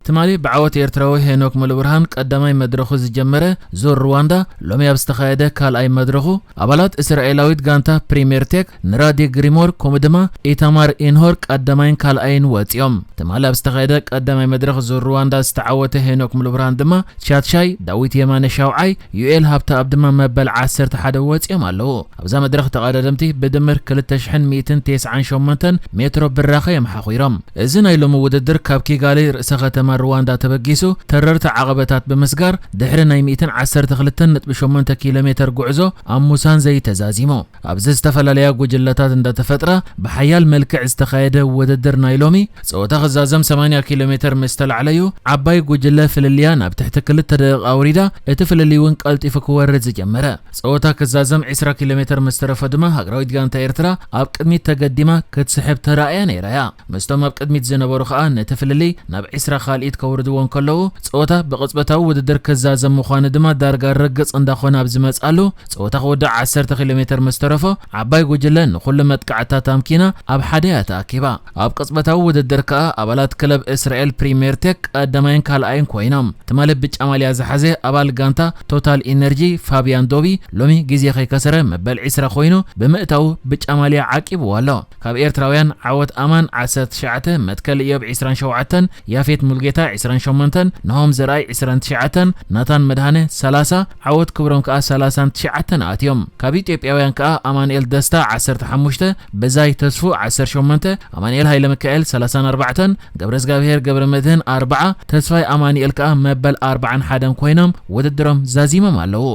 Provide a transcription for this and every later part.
ትማሊ ብዓወት ኤርትራዊ ሄኖክ ሙሉብርሃን ቀዳማይ መድረኹ ዝጀመረ ዙር ሩዋንዳ፣ ሎሚ ኣብ ዝተኻየደ ካልኣይ መድረኹ፣ ኣባላት እስራኤላዊት ጋንታ ፕሪምየር ቴክ ንራዲ ግሪሞር ከምኡ ድማ ኢታማር ኢንሆር ቀዳማይን ካልኣይን ወጺኦም። ትማሊ ኣብ ዝተኻየደ ቀዳማይ መድረኽ ዙር ሩዋንዳ ዝተዓወተ ሄኖክ ሙሉብርሃን ድማ ቻትሻይ፣ ዳዊት የማነ ሻውዓይ፣ ዩኤል ሃብተኣብ ድማ መበል ዓሰርተ ሓደ ወጺኦም ኣለዉ። ኣብዛ መድረኽ ተቐዳደምቲ ብድምር ክልተ ሽሕን ሚእትን ተስዓን ሸሞንተን ሜትሮ ብራኸ እዮም ሓኺሮም። እዚ ናይ ሎሚ ውድድር ካብ ኪጋሊ ርእሰ ከተማ ሩዋንዳ ተበጊሱ ተረርቲ ዓቐበታት ብምስጋር ድሕሪ ናይ ሚእትን ዓሰርተ ክልተን ነጥቢ ሸሞንተ ኪሎ ሜተር ጉዕዞ ኣብ ሙሳንዘ እዩ ተዛዚሙ። ኣብዚ ዝተፈላለያ ጉጅለታት እንዳተፈጥራ ብሓያል መልክዕ ዝተኻየደ ውድድር ናይ ሎሚ ጸወታ ክዛዘም ሰማንያ ኪሎ ሜተር ምስ ተላዕለዩ ዓባይ ጉጅለ ፍልልያ ናብ ትሕቲ ክልተ ደቂቕ ኣውሪዳ እቲ ፍልልይ እውን ቀልጢፉ ክወርድ ዝጀመረ። ጸወታ ክዛዘም ዕስራ ኪሎ ሜተር ምስ ተረፎ ድማ ሃገራዊት ጋንታ ኤርትራ ኣብ ቅድሚት ተገዲማ ክትስሕብ ተራእያ ነይራ እያ። ምስቶም ኣብ ቅድሚት ዝነበሩ ከኣ ነቲ ፍልልይ ናብ ዕስራ ካልኢት ከውርድዎ እንከለዉ፣ ጸወታ ብቕጽበታዊ ውድድር ክዛዘም ምዃኑ ድማ ዳርጋ ርግጽ እንዳኾነ ኣብ ዝመጽኣሉ፣ ጸወታ ክውዳእ ዓሰርተ ኪሎ ሜተር ምስ ተረፎ፣ ዓባይ ጉጅለ ንኹሉ መጥቃዕትታት ኣምኪና ኣብ ሓደ እያ ተኣኪባ። ኣብ ቅጽበታዊ ውድድር ከኣ ኣባላት ክለብ እስራኤል ፕሪምየር ቴክ ቀዳማይን ካልኣይን ኮይኖም። ትማሊ ብጫ ማልያ ዝሓዘ ኣባል ጋንታ ቶታል ኢነርጂ ፋብያን ዶቢ ሎሚ ግዜ ከይከሰረ መበል ዕስራ ኮይኑ ብምእታዉ ብጫ ማልያ ዓቂብዎ ኣሎ። ካብ ኤርትራውያን ዓወት ኣማን ዓሰርተ ትሽዓተ፣ መትከል ኢዮብ ዕስራን ሸውዓተን፣ ያፌት ሙልጌታ ዕስራን ሸሞንተን፣ ናሆም ዘርኣይ ዕስራን ትሽዓተን፣ ናታን መድሃነ ሰላሳ፣ ዓወት ክብሮም ከኣ ሰላሳን ትሽዓተን ኣትዮም። ካብ ኢትዮጵያውያን ከኣ ኣማኑኤል ደስታ ዓሰርተ ሓሙሽተ፣ በዛይ ተስፉ ዓሰርተ ሸሞንተ፣ ኣማኑኤል ሃይለ ሚካኤል ሰላሳን ኣርባዕተን፣ ገብረ እግዚኣብሔር ገብረ መድህን ኣርባዓ፣ ተስፋይ ኣማኑኤል ከኣ መበል ኣርባዓን ሓደን ኮይኖም ውድድሮም ዛዚሞም ኣለዉ።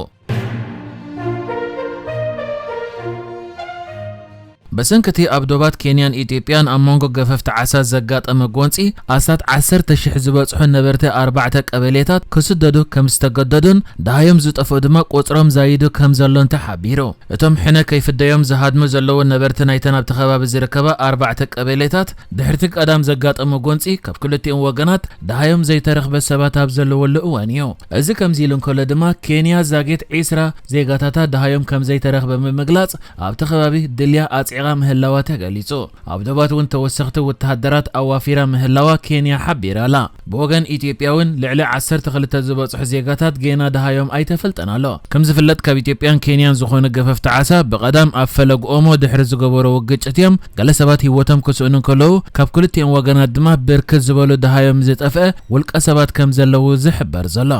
ብሰንኪ እቲ ኣብ ዶባት ኬንያን ኢትዮጵያን ኣብ መንጎ ገፈፍቲ ዓሳ ዘጋጠመ ጎንጺ፣ ኣስታት ዓሰርተ ሽሕ ዝበጽሑ ነበርቲ ኣርባዕተ ቀበሌታት ክስደዱ ከም ዝተገደዱን ደሃዮም ዝጠፍኡ ድማ ቁጽሮም ዛይዱ ከም ዘሎን ተሓቢሩ። እቶም ሕነ ከይፍደዮም ዝሃድሙ ዘለዉ ነበርቲ ናይተን ኣብቲ ከባቢ ዝርከባ ኣርባዕተ ቀበሌታት ድሕርቲ ቀዳም ዘጋጠመ ጎንጺ ካብ ክልቲኦም ወገናት ደሃዮም ዘይተረኽበ ሰባት ኣብ ዘለወሉ እዋን እዩ። እዚ ከምዚ ኢሉ እንከሎ ድማ ኬንያ ዛጊት ዒስራ ዜጋታታ ደሃዮም ከም ዘይተረኽበ ብምግላጽ ኣብቲ ከባቢ ድልያ ኣጽዒቓ ምህላዋ ተገሊጹ። ኣብ ዶባት እውን ተወሰኽቲ ወተሃደራት ኣዋፊራ ምህላዋ ኬንያ ሓቢራ ኣላ። ብወገን ኢትዮጵያ እውን ልዕሊ ዓሰርተ ክልተ ዝበጽሑ ዜጋታት ጌና ደሃዮም ኣይተፈልጠን ኣሎ። ከም ዝፍለጥ ካብ ኢትዮጵያን ኬንያን ዝኾኑ ገፈፍቲ ዓሳ ብቐዳም ኣብ ፈለግ ኦሞ ድሕሪ ዝገበርዎ ግጭት እዮም ገለ ሰባት ህይወቶም ክስእኑ እንከለዉ ካብ ክልቲኦም ወገናት ድማ ብርክት ዝበሉ ደሃዮም ዝጠፍአ ውልቀ ሰባት ከም ዘለዉ ዝሕበር ዘሎ።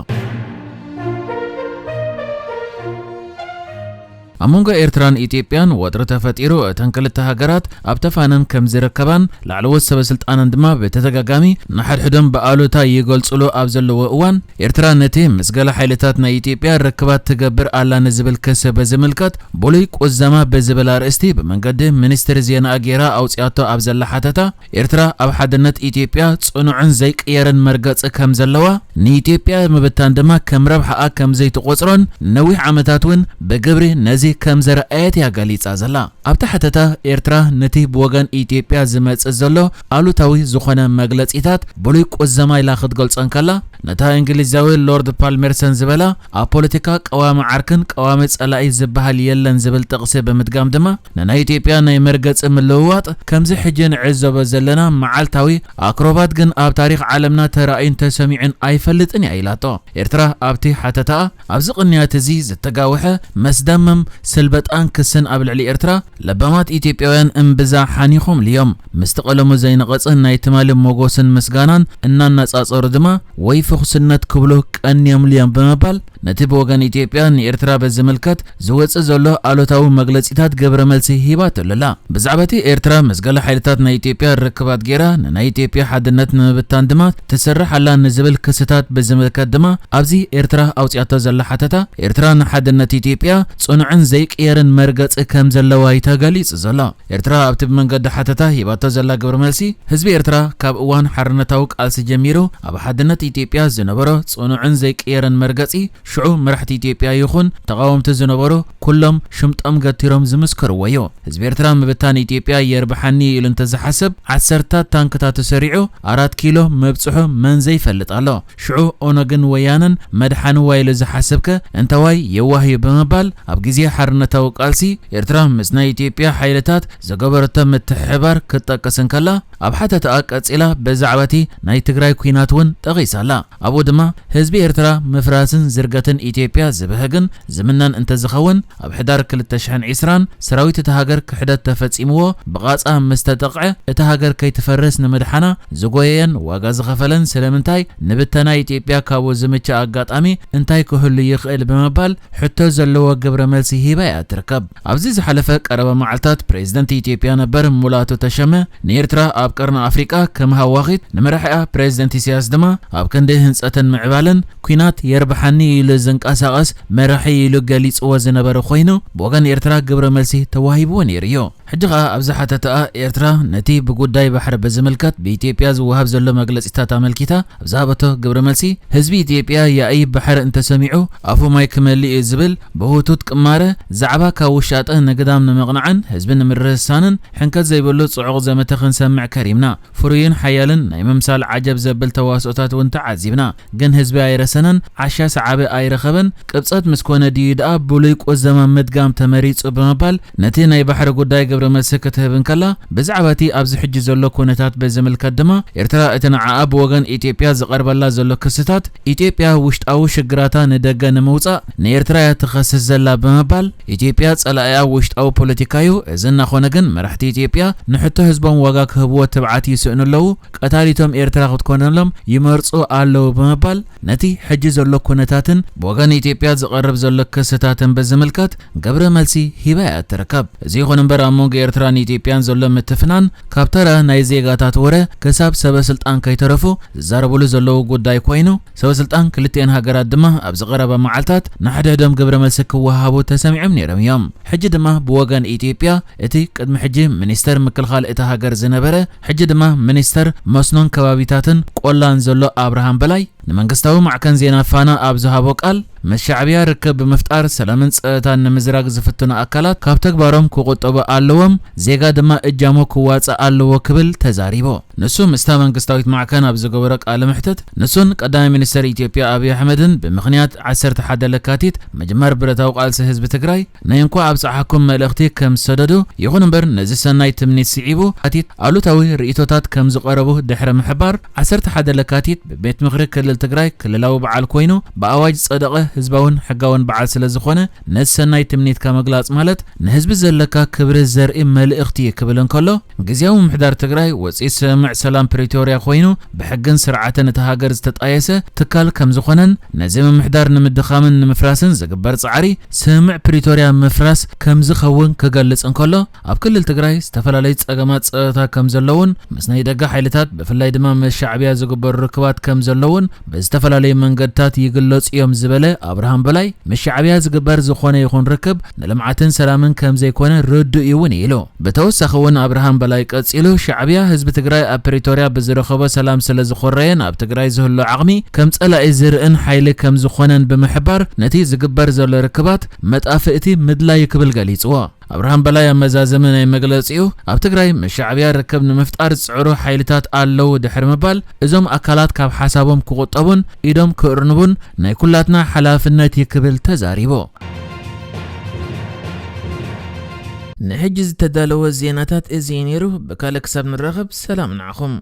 ኣብ መንጎ ኤርትራን ኢትዮጵያን ወጥሪ ተፈጢሩ እተን ክልተ ሃገራት ኣብ ተፋነን ከም ዝርከባን ላዕለዎት ሰበ ስልጣናን ድማ ብተደጋጋሚ ንሓድሕዶም ብኣሉታ ይገልጽሉ ኣብ ዘለዎ እዋን፣ ኤርትራ ነቲ ምስ ገለ ሓይልታት ናይ ኢትዮጵያ ርክባት ትገብር ኣላ ንዝብል ክሲ በዝምልከት ብሉይ ቁዘማ ብዝብል ኣርእስቲ ብመንገዲ ሚኒስትሪ ዜናኣ ጌራ ኣውጺኣቶ ኣብ ዘላ ሓተታ፣ ኤርትራ ኣብ ሓድነት ኢትዮጵያ ጽኑዕን ዘይቅየርን መርገጺ ከም ዘለዋ፣ ንኢትዮጵያ ምብታን ድማ ከም ረብሓኣ ከም ዘይትቖጽሮን ነዊሕ ዓመታት እውን ብግብሪ ነዚ ከም ዘርኣየት እያ ገሊጻ ዘላ። ኣብቲ ሓተታ፣ ኤርትራ ነቲ ብወገን ኢትዮጵያ ዝመጽእ ዘሎ ኣሉታዊ ዝኾነ መግለጺታት ብሉይ ቁዘማ ኢላ ክትገልጾ እንከላ፣ ነታ እንግሊዛዊ ሎርድ ፓልሜርሰን ዝበላ፣ "ኣብ ፖለቲካ ቀዋሚ ዓርክን ቀዋሚ ጸላኢ ዝበሃል የለን" ዝብል ጥቕሲ ብምድጋም ድማ፣ ንናይ ኢትዮጵያ ናይ መርገጺ ምልውዋጥ ከምዚ ሕጂ ንዕዘቦ ዘለና መዓልታዊ ኣክሮባት ግን ኣብ ታሪኽ ዓለምና ተራእዩን ተሰሚዑን ኣይፈልጥን እያ ኢላቶ። ኤርትራ ኣብቲ ሓተታኣ፣ ኣብዚ ቅንያት እዚ ዝተጋውሐ መስደመም ስልበጣን ክስን ኣብ ልዕሊ ኤርትራ ለባማት ኢትዮጵያውያን እምብዛ ሓኒኾምሉ እዮም። ምስቲ ቀለሙ ዘይነቐጸ ናይ ትማሊ ሞጎስን ምስጋናን እናነጻጸሩ ድማ ወይ ፍኹስነት ክብሉ ቀንዮምሉ እዮም ብምባል ነቲ ብወገን ኢትዮጵያ ንኤርትራ በዝምልከት ዝወጽእ ዘሎ ኣሉታዊ መግለጺታት ግብረ መልሲ ሂባትሉ ኣላ። ብዛዕባ እቲ ኤርትራ ምስ ገለ ሓይልታት ናይ ኢትዮጵያ ርክባት ጌራ ንናይ ኢትዮጵያ ሓድነት ንምብታን ድማ ትሰርሕ ኣላ ንዝብል ክስታት ብዝምልከት ድማ ኣብዚ ኤርትራ ኣውጺኣቶ ዘላ ሓተታ፣ ኤርትራ ንሓድነት ኢትዮጵያ ጽኑዕን ዘይቅየርን መርገጺ ከም ዘለዋ እዩ ተገሊጹ ዘሎ። ኤርትራ ኣብቲ ብመንገዲ ሓተታ ሂባቶ ዘላ ግብረ መልሲ፣ ህዝቢ ኤርትራ ካብ እዋን ሓርነታዊ ቃልሲ ጀሚሩ ኣብ ሓድነት ኢትዮጵያ ዝነበሮ ጽኑዕን ዘይቅየርን መርገጺ፣ ሽዑ መራሕቲ ኢትዮጵያ ይኹን ተቓወምቲ ዝነበሩ ኩሎም ሽምጦም ገቲሮም ዝምስክርዎ እዩ። ህዝቢ ኤርትራ ምብታን ኢትዮጵያ የርብሓኒ ኢሉ እንተዝሓስብ፣ ዓሰርታት ታንክታት ተሰሪዑ ኣራት ኪሎ ምብጽሑ መን ዘይፈልጥ ኣሎ? ሽዑ ኦነግን ወያነን መድሓንዋ ኢሉ ዝሓስብከ እንተዋይ የዋህ እዩ ብምባል ኣብ ግዜ ሓርነታዊ ቃልሲ ኤርትራ ምስ ናይ ኢትዮጵያ ሓይልታት ዝገበረቶ ምትሕብባር ክትጠቅስ እንከላ፣ ኣብ ሓተታኣ ቀጺላ ብዛዕባ እቲ ናይ ትግራይ ኲናት እውን ጠቒሳ ኣላ። ኣብኡ ድማ ህዝቢ ኤርትራ ምፍራስን ዝርገትን ኢትዮጵያ ዝብህግን ዝምነን እንተዝኸውን፣ ኣብ ሕዳር ክልተ ሽሕን ዕስራን ሰራዊት እታ ሃገር ክሕደት ተፈጺምዎ ብቓጻ ምስ ተጠቕዐ፣ እታ ሃገር ከይትፈርስ ንምድሓና ዝጎየየን ዋጋ ዝኸፈለን ስለምንታይ ንብተና ኢትዮጵያ ካብኡ ዝምችእ ኣጋጣሚ እንታይ ክህሉ ይኽእል ብምባል ሕቶ ዘለዎ ግብረ መልሲ ሂባ እያ ትርከብ። ኣብዚ ዝሓለፈ ቀረባ መዓልታት ፕሬዝደንት ኢትዮጵያ ነበር ሙላቱ ተሸመ ንኤርትራ ኣብ ቀርኒ ኣፍሪቃ ከም ሃዋኺት ንመራሒኣ ፕሬዝደንት ኢሳያስ ድማ ኣብ ክንዲ ህንጸትን ምዕባለን ኲናት የርብሓኒ ኢሉ ዝንቀሳቐስ መራሒ ኢሉ ገሊጽዎ ዝነበረ ኮይኑ፣ ብወገን ኤርትራ ግብረ መልሲ ተዋሂብዎ ነይሩ እዩ። ሕጂ ኸኣ ኣብዚ ሓተታኣ ኤርትራ ነቲ ብጉዳይ ባሕሪ ብዝምልከት ብኢትዮጵያ ዝወሃብ ዘሎ መግለጺታት ኣመልኪታ ኣብ ዝሃበቶ ግብረ መልሲ፣ ህዝቢ ኢትዮጵያ ያኢ ባሕሪ እንተሰሚዑ ኣፉ ማይ ክመልእ እዩ ዝብል ብህውቱት ቅማረ ዛዕባ ካብ ውሻጠ ንግዳም ንምቕናዕን ህዝቢ ንምርህሳንን ሕንከት ዘይብሉ ጽዑቕ ዘመተ ክንሰምዕ ከሪምና። ፍሩይን ሓያልን ናይ ምምሳል ዓጀብ ዘብል ተዋስኦታት እውን ተዓዚብና። ግን ህዝቢ ኣይረሰነን፣ ዓሻ ሰዓቢ ኣይረኸበን። ቅብጸት ምስ ኮነ ድዩ ደኣ ብሉይ ቁዘማ ምድጋም ተመሪጹ ብምባል ነቲ ናይ ባሕሪ ጉዳይ ግብረ መልሲ ክትህብ እንከላ፣ ብዛዕባ እቲ ኣብዚ ሕጂ ዘሎ ኩነታት ብዝምልከት ድማ፣ ኤርትራ እቲ ንዓኣ ብወገን ኢትዮጵያ ዝቐርበላ ዘሎ ክስታት፣ ኢትዮጵያ ውሽጣዊ ሽግራታ ንደገ ንምውጻእ ንኤርትራ እያ ትኸስስ ዘላ ብምባል፣ ኢትዮጵያ ጸላኢኣ ውሽጣዊ ፖለቲካ እዩ። እዚ እናኾነ ግን መራሕቲ ኢትዮጵያ ንሕቶ ህዝቦም ዋጋ ክህብዎ ትብዓት ይስእኑ ኣለዉ። ቀታሊቶም ኤርትራ ክትኮነሎም ይመርጹ ኣለዉ ብምባል ነቲ ሕጂ ዘሎ ኩነታትን ብወገን ኢትዮጵያ ዝቐርብ ዘሎ ክስታትን ብዝምልከት ግብረ መልሲ ሂባ እያ ትርከብ። እዚ ይኹን እምበር ኣብ መንጎ ኤርትራን ኢትዮጵያን ዘሎ ምትፍናን ካብ ተራ ናይ ዜጋታት ወረ ክሳብ ሰበ ስልጣን ከይተረፉ ዝዛረብሉ ዘለዉ ጉዳይ ኮይኑ፣ ሰበ ስልጣን ክልቲኤን ሃገራት ድማ ኣብዚ ቀረባ መዓልታት ንሓድሕዶም ግብረ መልሲ ክወሃሃቡ ተሰሚዖም ነይሮም እዮም። ሕጂ ድማ ብወገን ኢትዮጵያ እቲ ቅድሚ ሕጂ ሚኒስተር ምክልኻል እታ ሃገር ዝነበረ፣ ሕጂ ድማ ሚኒስተር መስኖን ከባቢታትን ቆላን ዘሎ ኣብርሃም በላይ ንመንግስታዊ ማዕከን ዜና ፋና ኣብ ዝሃቦ ቃል፣ ምስ ሻዕብያ ርክብ ብምፍጣር ሰላምን ጸጥታን ንምዝራግ ዝፍትኑ ኣካላት ካብ ተግባሮም ክቑጠቡ ኣለዎም፣ ዜጋ ድማ እጃሙ ክዋጽእ ኣለዎ ክብል ተዛሪቡ። ንሱ ምስታ መንግስታዊት ማዕከን ኣብ ዝገበሮ ቃለ መሕትት፣ ንሱን ቀዳማይ ሚኒስተር ኢትዮጵያ ኣብይ ኣሕመድን ብምኽንያት ዓሰርተ ሓደ ለካቲት ምጅማር ብረታዊ ቃልሲ ህዝቢ ትግራይ ናይ እንኳዕ ኣብፀሓኩም መልእኽቲ ከም ዝሰደዱ፣ ይኹን እምበር ነዚ ሰናይ ትምኒት ስዒቡ ለካቲት ኣሉታዊ ርእይቶታት ከም ዝቐረቡ ድሕሪ ምሕባር፣ ዓሰርተ ሓደ ለካቲት ብቤት ምኽሪ ክልል ትግራይ ክልላዊ በዓል ኮይኑ ብኣዋጅ ዝፀደቐ ህዝባውን ሕጋውን በዓል ስለ ዝኾነ፣ ነዚ ሰናይ ትምኒትካ ምግላፅ ማለት ንህዝቢ ዘለካ ክብሪ ዘርኢ መልእኽቲ እዩ ክብል እንከሎ፣ ግዝያዊ ምምሕዳር ትግራይ ወፂት ስምምዕ ሰላም ፕሪቶርያ ኮይኑ ብሕግን ስርዓትን እታ ሃገር ዝተጣየሰ ትካል ከም ዝኾነን፣ ነዚ ምምሕዳር ንምድኻምን ንምፍራስን ዝግበር ፃዕሪ ስምምዕ ፕሪቶርያ ምፍራስ ከም ዝኸውን ክገልጽ እንከሎ፣ ኣብ ክልል ትግራይ ዝተፈላለዩ ጸገማት ጸጥታ ከም ዘለውን ምስ ናይ ደገ ሓይልታት ብፍላይ ድማ ምስ ሻዕብያ ዝግበሩ ርክባት ከም ዘለውን ብዝተፈላለዩ መንገድታት ይግለጹ እዮም ዝበለ ኣብርሃም በላይ፣ ምስ ሻዕብያ ዝግበር ዝኾነ ይኹን ርክብ ንልምዓትን ሰላምን ከም ዘይኮነ ርዱእ እዩ እውን ኢሉ። ብተወሳኺ እውን ኣብርሃም በላይ ቀጺሉ፣ ሻዕብያ ህዝቢ ትግራይ ኣብ ፕሪቶርያ ብዝረኸቦ ሰላም ስለ ዝኾረየን ኣብ ትግራይ ዝህሉ ዓቕሚ ከም ጸላኢ ዝርእን ሓይሊ ከም ዝኾነን ብምሕባር፣ ነቲ ዝግበር ዘሎ ርክባት መጣፍእቲ ምድላይ ክብል ገሊጽዎ። ኣብርሃም በላይ ኣብ መዛዘሚ ናይ መግለጺኡ፣ ኣብ ትግራይ ምስ ሻዕብያ ርክብ ንምፍጣር ዝጽዕሩ ሓይልታት ኣለዉ ድሕሪ ምባል፣ እዞም ኣካላት ካብ ሓሳቦም ክቑጠቡን ኢዶም ክእርንቡን ናይ ኩላትና ሓላፍነት እዩ ክብል ተዛሪቡ። ንሕጂ ዝተዳለወ ዜናታት እዚ እዩ ነይሩ። ብካልእ ክሳብ ንራኸብ ሰላም ንዓኹም።